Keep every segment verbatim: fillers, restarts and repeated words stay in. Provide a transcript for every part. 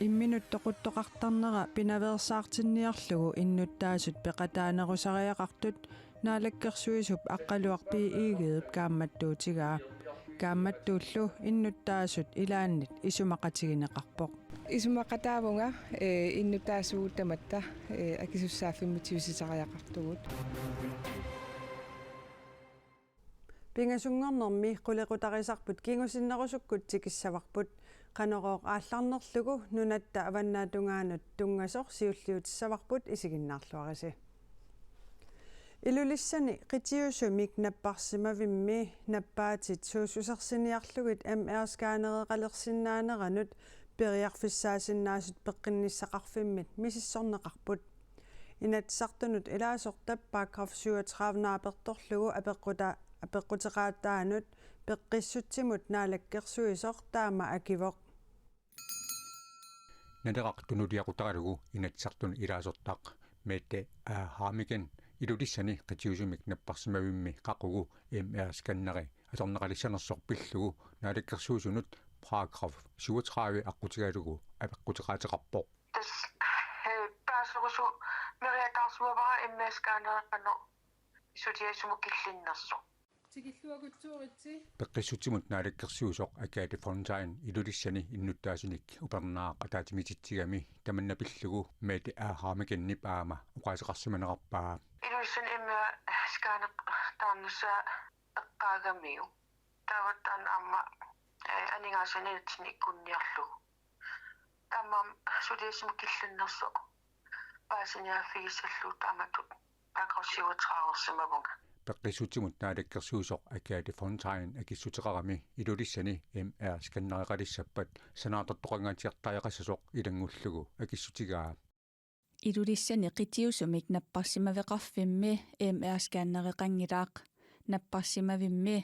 Imminut toquttoqartarnera pinaveersaartinniarlugu innuttaasut peqataanerusariaqartut Naalakkersuisup Aqqaluaq B. Egedep kaammattuutigaa. Kaammattuullu innuttaasut ilaannit isumaqatigineqarpoq. Isumaqataavunga, eh, innuttaasugut tamatta, eh, akisussaaffimmik tivissisariaqartugut. Pingasunngornermi qulequtarisarput kingusinnerusukkut tikissavarput. Qanorooq aallarnerlugu nunatta avannaatungaanut tunngasoq siulliutissavarput, isiginnaarluarisi. Ilulissani qitiusumik napparsimavimmi nappaatit suussusersiniarlugit M R-scannereqalersinnaaneranut periarfissaasinnaasut peqqinnissaqarfimmit misissorneqarput. Inatsisartunut ilaasortap paragraf syvogtredive naapertorlugu apeqquta-, apeqquteqaataanut peqqissutsimut naalakkersuisoq taama akivoq. Naleraq tunuliaqutaralugu Inatsisartuni ilaasortaq Mette A. Hammeken Ilulissani qitiusumik napparsimavimmi qaqugu M R-scanneri atorneqalissanersoq pillugu naalakkersuisunut paragraf syvogtredive aqqutigalugu apeqquteqaateqarpoq. Tassa, eh, taasorusu meriataarsimavara M R-scanneri qanoq suliassumut killinnersoq. Tikilluakutsooritsi. Peqqissutsimut naalakkersuisoq Agathe Fontain Ilulissani innuttaasunik upernaaq ataatsimiititsigami tamanna pillugu Mette A. Hammekenip aamma oqaaseqarsimanerarpaa. Ilulissani M R-scanneq taarnissaa eqqaagamiuk. Taavattaaq aamma, eh, aningaasanik inatsimmi ikkunniarlugu. Taamaammat suliassumut killinnersoq paasiniaaffigissallugu taamatut paragraf syvogtredive-simavunga. Peqqissutsimut naalakkersuisoq Agathe Fontain akissuteqarami Ilulissani M R-scannereqalissappat sanaartortoqangaatsiartariaqassasoq ilanngullugu akissutigaa. Ilulissani qitiusumik napparsimaveqarfimmi M R-scannereqanngilaq. Napparsimavimmi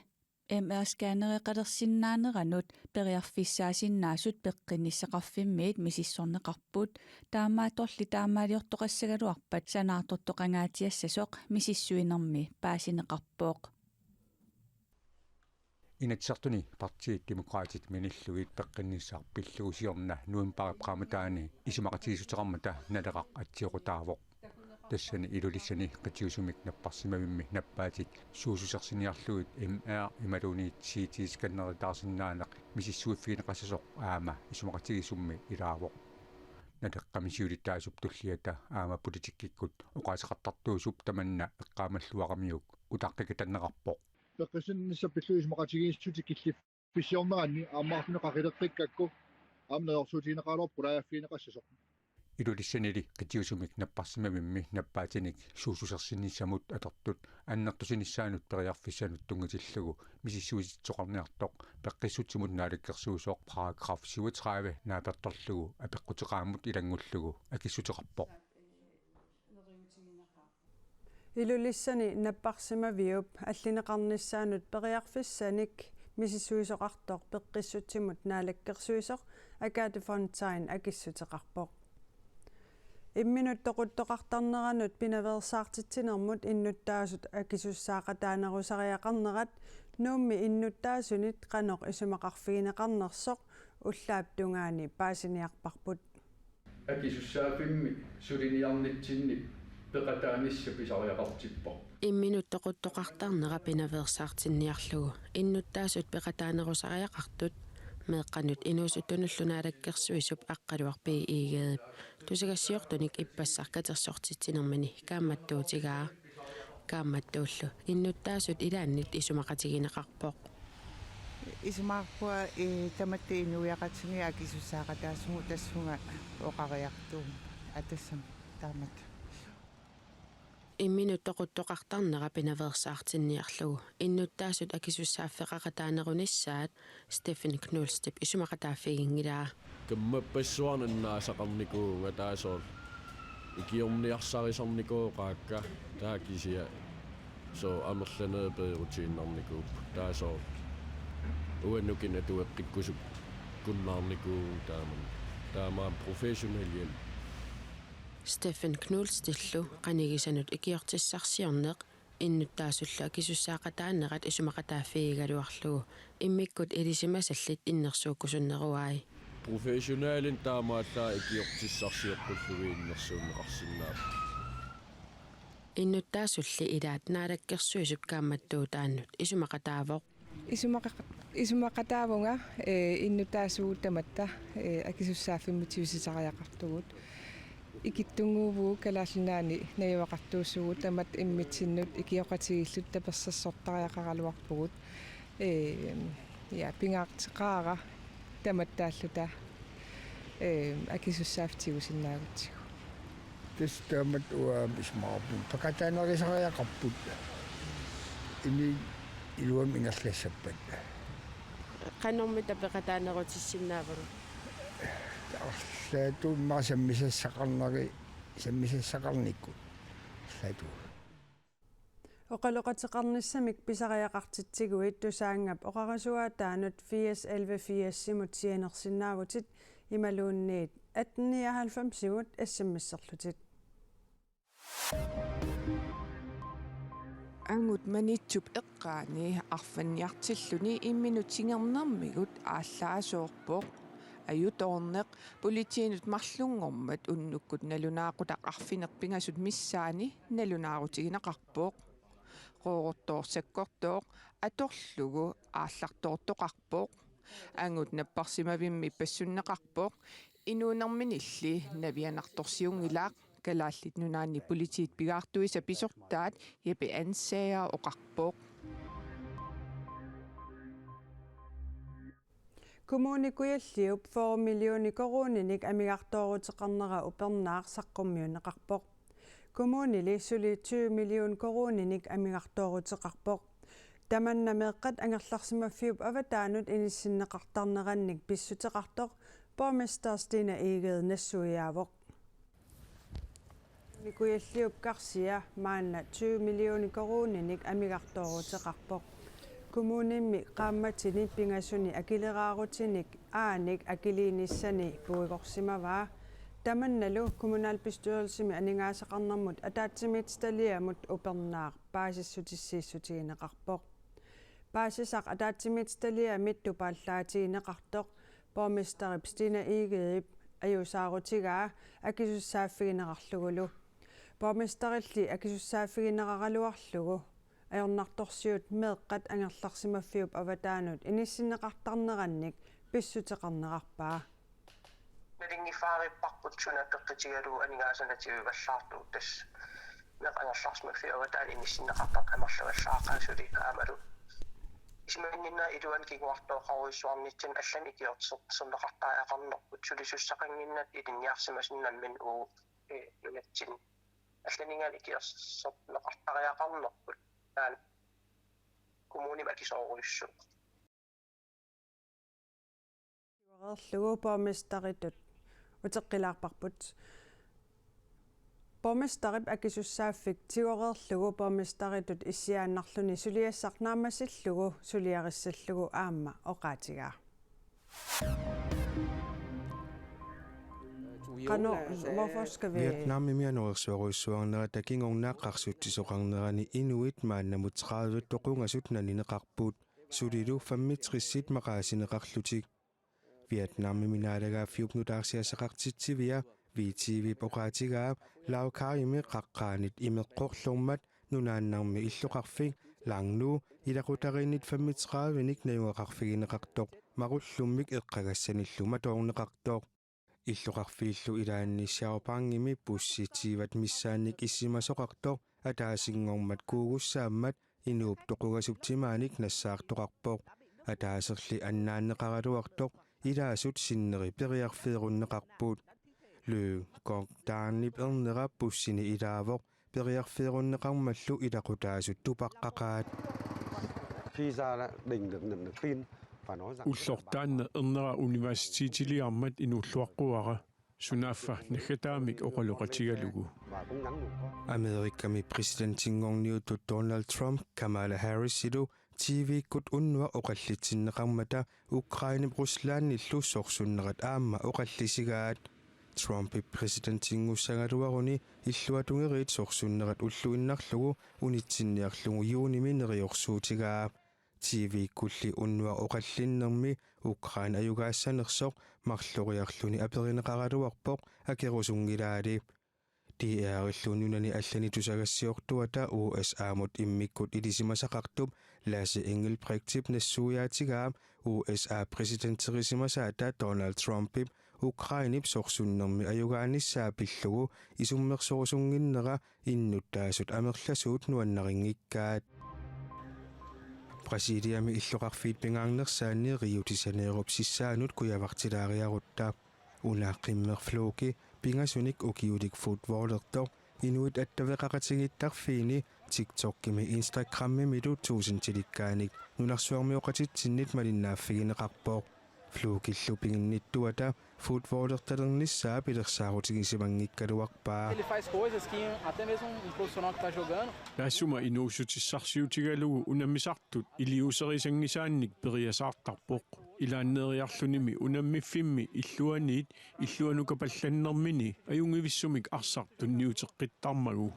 M R-scannereqalersinnaaneranut periarfissaasinnaasut peqqinnissaqarfimmiit misissorneqarput. Taamaattorli taamaaliortoqassagaluarpat sanaartortoqangaatsiassasoq misissuinermi paasineqarpoq. Inatsisartuni partiit Demokraatit minillugit peqqinnissaq pillugu siorna novembarip qaammataani isumaqatigiissuteqarmata Naleraq atsioqutaavoq. Tassani Ilulissani qitiusumik napparsimavimmi nappaatit suussusersiniarlugit M R imaluunniit C T-scanneritaarsinnaaneq misissuiffigineqassasoq aamma isumaqatigiissummi ilaavoq. Naleqqami siulittaasup tulliata aamma politikkikkut oqaaseqartartuusup tamanna eqqaamalluaramiuk utaqqikatanneqarpoq. Peqqissunnissaq pillugu isumaqatigiissutit killiffissiorneranni aamma arlunnik qaqileqqikkakku aamma neriorsuutigineqaraluarpoq qulaajaffigineqassasoq. Ilulissanili qitiusumik napparsimavimmi nappaatinik suussusersinnissamut atortut annertusinissaanut periarfissanut tunngatillugu misissuisoqarniartoq peqqissutsimut naalakkersuisoq paragraf syvogtredive naapertorlugu apeqquteqaammut ilanngullugu akissuteqarpoq. Ilulissani napparsimaviup allineqarnissaanut periarfissanik misissuisoqartoq peqqissutsimut naalakkersuisoq Agathe Fontain akissuteqarpoq. Imminut toquttoqartarneranut pinaveersaartitsinermut innuttaasut akisussaaqataanerusariaqarnerat Nuummi innuttaasunit qanoq isumaqarfigineqarnersoq ullaap tungaani paasiniarparput. Akisussaaffimmi suliniarnitsinni peqataanissaq pisariaqartippoq. Imminut toquttoqartarnera pinaveersaartinniarlugu innuttaasut peqataanerusariaqartut meeqqanut inuusuttunullu naalakkersuisup Aqqaluaq B. Egedep tusagassiortunik ippassaq katersortitsinermini kaammattuutigaa. Kaammattuullu innuttaasut ilaannit isumaqatigineqarpoq. Isumaqarpunga, eh, tamatta inuiaqatigiit akisussaaqataassugut tassunga oqariartuummata. Aa, tassami taamatut. Imminut toquttoqartarnera pinaveersaartinniarlugu innuttaasut akisussaaffeqaqataanerunissaat Steffen Knudsenip isumaqataaffiginngilaa. Kammappassuarnik annaasaqarnikuuvunga taasoorlu ikiorniarsarisarnikuuvoq qaakka, taava kisianni soorlu amerlanerit peerutiinnarnikuupput taasoorlu uannut kina tueqqikkusukkunnaarnikuuvugut taamani. Taamaammat professionel hjælp. Steffen Knudsenillu qanigisanut ikiortissarsiorneq innuttaasullu akisussaaqataanerat isumaqataaffigigaluarlugu immikkut ilisimasallit innersuukkusunneruai. Professionalinik taamaallaat ikiortissarsioqqullugit innersuunneqarsinnaapput. Innuttaasulli ilaat Naalakkersuisup kaammattuutaannut isumaqataavoq. Isumaqa-, isumaqataavunga, ee, innuttaasugut tamatta, ee, akisussaaffimmik tigusisariaqartugut. Ikittunnguuvugut Kalaallit Nunaanni najugaqartuussuugut tamatta immitsinnut ikioqatigiilluta tapersersortariaqaraluarpugut. Ee, ja, pingaarteqaara tamattaalluta, ee, akisussaaffik tigusinnaagutsigu. Tassa taamatut uanga isumaqarpunga peqataanerusariaqarput. Inuit iluamik ingerlassappat. Qanormita peqataanerutissinnaavunga? Arlaatigut immaqa sammisassaqarneri-, sammisassaqarnikkut. Arlaatigut. Oqaloqateqarnissamik pisariaqartitsiguit Tusaanngap oqarasuaataanut firs elleve firsimut sianersinnaavutit imaluunniit atten nioghalvfemsimut S M S-erlutit. Angut Maniitsup eqqaani arfanniartilluni imminut singernermigut aallaasoorpoq. Ajutoorneq politiinut marlunngormat unnukkut nalunaaqutaq arfineq pingasut missaani nalunaarutigineqarpoq. Qoorortooq sakkortooq atorlugu aallartoortoqarpoq. Angut napparsimavimmi passunneqarpoq. Inuunerminilli navianartorsiunngilaq, Kalaallit Nunaanni Politiit pigaartuisa pisortaat Jeppe Ansager oqarpoq. Kommune Kujalliup fyrre millioner koruuninik amigartooruteqarnera upernaaq saqqummiunneqarpoq. Kommunili suli tyve million koruuninik amigartooruteqarpoq. Tamanna meeqqat angerlarsimaffiup avataanut inissinneqartarnerannik pissuteqartoq borgmester Stine Egede nassuiaavoq. Kujalliup karsia maanna tyve millioner koruuninik amigartooruteqarpoq. Kommunimi qaammatini pingasuni akileraarutinik aanik akiliinissani puigorsimavaa. Tamannalu kommunalbestyrelsimi aningaasaqarnermut ataatsimiititaliamut upernaaq paasissutissiissutigineqarpoq. Paasisaq ataatsimiititaliami tupaallaatigineqartoq borgmesterip Stine Egedep ajuusaarutigaa akisussaaffigineqarlugulu. Borgmesterilli akisussaaffigineqaraluarlugu ajornartorsiut meeqqat angerlarsimaffiup avataanut inissinneqartarnerannik pissuteqarnerarpaa. Nalunngiffeqarparput suna peqqutigalugu aningaasanut tigusissaartugut, tassa meeqqat angerlarsimaffiup avataanut inissinneqartartut amerlavallaaqaat suli aammalu. Isumanninnera iluani kinguartooqarujussuarnitsinni allanik ikiortitsisoqartariaqarnerput sulisussaqannginnatta ilinniarsimasunnarmik uu, ee, nunatsinni allaninngaanniit ikiortitsisoqartariaqarnerput. Taanna kommunimi akisoorujussuuvoq. Tigoreerlugu borgmesteritut uteqqilaarparput. Borgmesterip akisussaaffik tigoreerlugu borgmesteritut issiaannarluni suliassaq naammassillugu suliarissallugu aamma oqaatigaa. Qanoq, hvorfor skal vi Vietnamimi anorersuarujussuarnerata kingorna qarsutsisoqarnerani inuit maannamut tredive toqungasut nanineqarput, sulilu femogtresit maqaasineqarlutik. Vietnamimi naalagaaffiup nutaarsiassaqartitsivia V T V-p oqaatigaa Lao Cai-mi qaqqaanit imeqqorlormat nunaannarmi illoqarfik Langnu ilaqutariinnit femogtredivenik najugaqarfigineqartoq marullummik eqqagassanillu matoorneqartoq. Illoqarfiillu ilaanni Xiaopangimi bussi tyvet missaannik issimasoqartoq ataasinngormat kuugussaammat inuup toqugasup timaanik nassaartoqarpoq. Ataaserli annaanneqaraluartoq ilaasut sinneri periarfeerunneqarput. Lü Gong Danip ernera bussini ilaavoq, periarfeerunneqarmallu ilaqutaasut tupaqqaqaat. Khi ra đỉnh được nhận được tin, phải nói rằng Ulloq taanna ernera universitetiliarmat inuulluaqquara, sunaaffa naggataamik oqaloqatigalugu. Amerikami præsidentinngorniuttut Donald Trump Kamala Harrisilu T V-kkut unnuaq oqallitsinneqarmata Ukrainep Ruslandillu sorsunnerat aamma oqallisigaat. Trumpip præsidentinngussaagaluaruni illuatungeriit sorsunnerat ulluinnarlugu unitsinniarlugu juunimi neriorsuutigaa. T V-kkulli unnuaq oqallinnermi Ukraine ajugaassanersoq marloriarluni aperineqaraluarpoq akerusunngilaali. D R-illu nunani allani tusagassiortuata U S A-mut immikkut ilisimasaqartup Lasse Engelbrechtip nassuiaatigaa U S A præsidenterisimasaata Donald Trumpip Ukrainep sorsunnermi ajugaanissaa pillugu isummersorusunnginnera innuttaasut amerlasuut nuannarinngikkaat. Brasiliami illoqarfiit pingaarnersaanni Rio de Janeiropi sissaanut kujavartilaariarutta. Una qimmeq Floki pingasunik ukiulik footballertoq inuit attaveqaqatigiittarfiini TikTokimi Instagramimilu tusindilikkaannik nunarsuarmioqatitsinnit malinnaaffigineqarpoq. Flokillu piginnittuata footballertalernissaa pilersaarutigisimanngigaluarpaa. Ele faz coisas que até mesmo um profissional que está jogando. Taassuma inuussutissarsiutigalugu unammisartut iliuuserisanngisaannik periasaartarpoq. Ilaanneeriarlunimi unammiffimmi illuaniit illuanukapallannermini ajunngivissumik arsaq tunniuteqqittarmagu.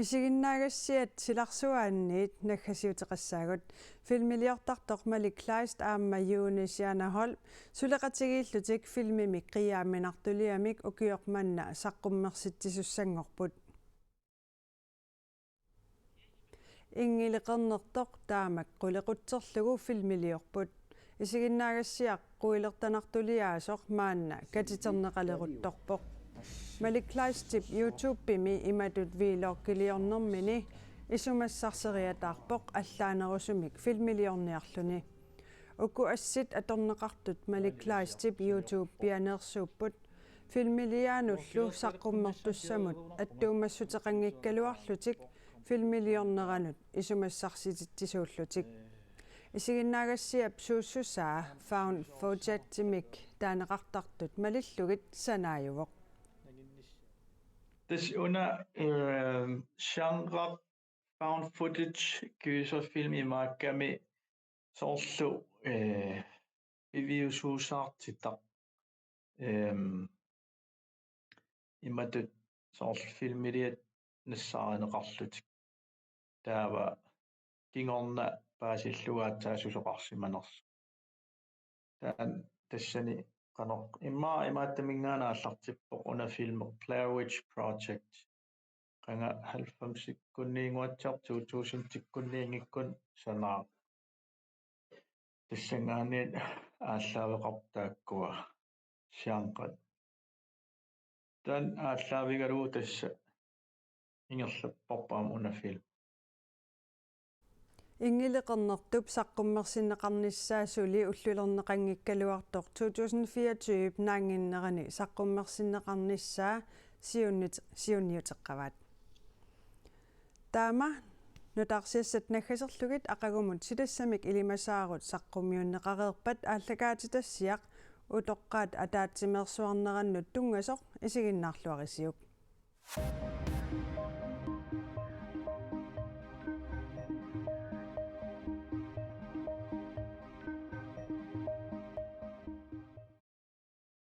Isiginnaagassiat silarsuaanniit naggasiuteqassaagut. Filmiliortartoq Malik Kleist aamma Juuni Sianaholm suleqatigiillutik filmimik qiiaaminartuliamik ukioq manna saqqummersitsisussanngorput. Inngiliqernertoq taamak qulequtserlugu filmiliorput. Isiginnaagassiaq quilertanartuliaasoq maanna katiterneqaleruttorpoq. Malik Kleistip YouTube-imi imatut vloggiliornermini isumassarseriataarpoq allaanerusumik filmiliorniarluni. Uku assit atorneqartut Malik Kleistip YouTube-pianeersuupput. Filmiliaanullu saqqummertussamut attuumassuteqanngikkaluarlutik filmiliorneranut isumassarsititsisuullutik. Isiginnaagassiap suussusaa found footage-imik taaneqartartut malillugit sanaajuvoq. Tassa una, øh, genre found footage gyserfilm imaakkami soorlu, øh, piviusuusaartitaq, øhm, imatut soorlu filmiliat nassaarineqarlutik. Taava kingorna paasillugu aatsaat susoqarsimanersoq. Taanna tassani qanoq immaqa imaattaminngaanniit aallartippoq una filmi Blair Witch Project. Qanga halvfemsikkunninnguatsiartoq to tusindikkunninngikkuni sanaaq. Tassanngaanniit aallaaveqarpoq taakkua genret. Taanna aallaavigalugu tassa ingerlapparput aamma una film. Inngiliqernertup saqqummersinneqarnissaa suli ullulerneqanngikkaluartoq to tusind fireogtyve naannginnerani saqqummersinneqarnissaa siunnit-, siunniuteqqavaat. Taama nutaarsiassat naggaserlugit aqagumut silassamik ilimasaarut saqqummiunneqareerpat aallakaatitassiaq utoqqaat ataatsimeersuarnerannut tunngasoq isiginnaarluarisiuk.